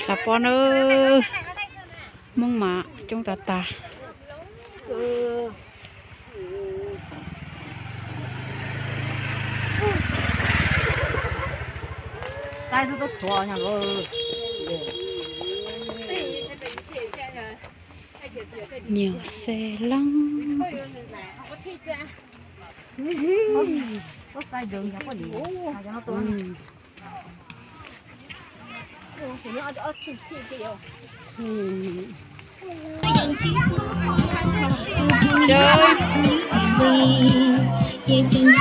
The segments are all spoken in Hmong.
Hlais pob na, Hmoob mas coob tas tas. Nyuam xe loj. Coob kawg li na. Coob, teem na.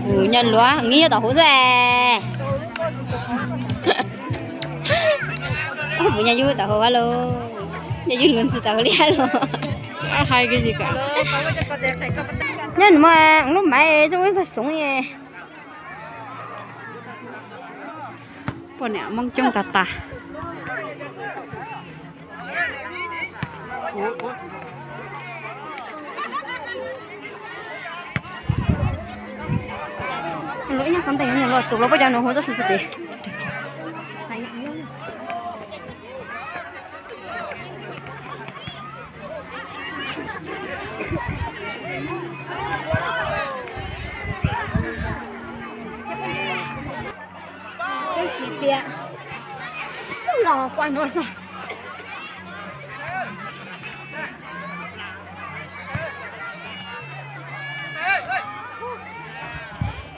Kuv nyob luag ngi nyob tom hauv xwb. Kuv nyob yug tom hauv a los, nyob yug luag ntxhi tom hauv li a los. Hais kiag li kam. Nyob nws mas lub maiv zoo ib vaj xoom. Poj niam Hmoob coob tas tas. Luag ib nyuag xov ntees los txus los poj cov nws hu txoj xwm txog tid. Kib tias los kuaj nuav xwb.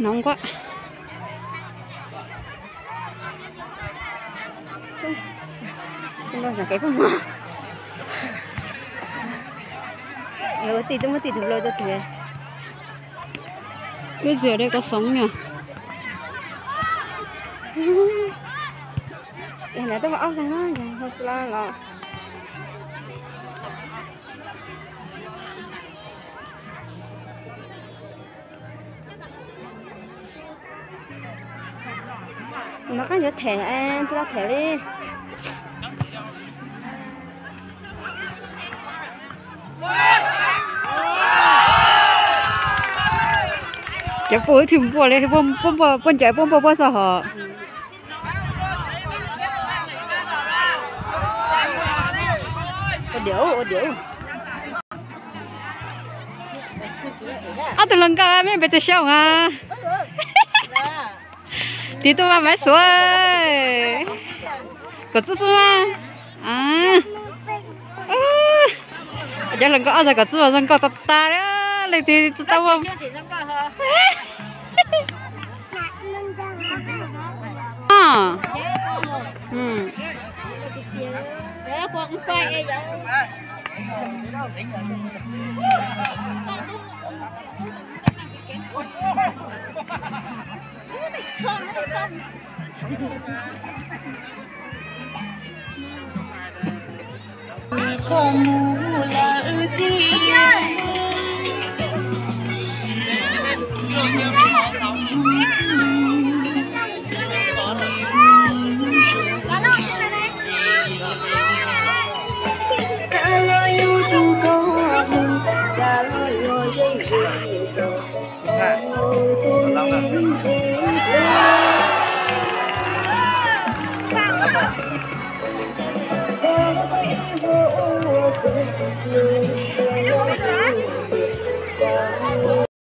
Nov nquab. Kev poj mog. Ua tij twb muab tij tus lau tuaj twg. Wb txiv de koj xoov na. Yog ntawd twb muaj ob leeg na, yog hu tsis los los. Nov qab yuav them, tsis los them li. Cov puj wb thwm npuaj li, puaj ncaim puaj npuaj puaj xo hos. Ua diam, ua diam. Ob tug hluas nkauj mej pes tsawg xyoo a? Tiv tuaj mas maiv xuav. Kom txwb xwb mas. Cov hluas nkauj ob txog kom txwb mas zoo nkauj tag tag, leej twg txwb tau ua. Ov, Hm.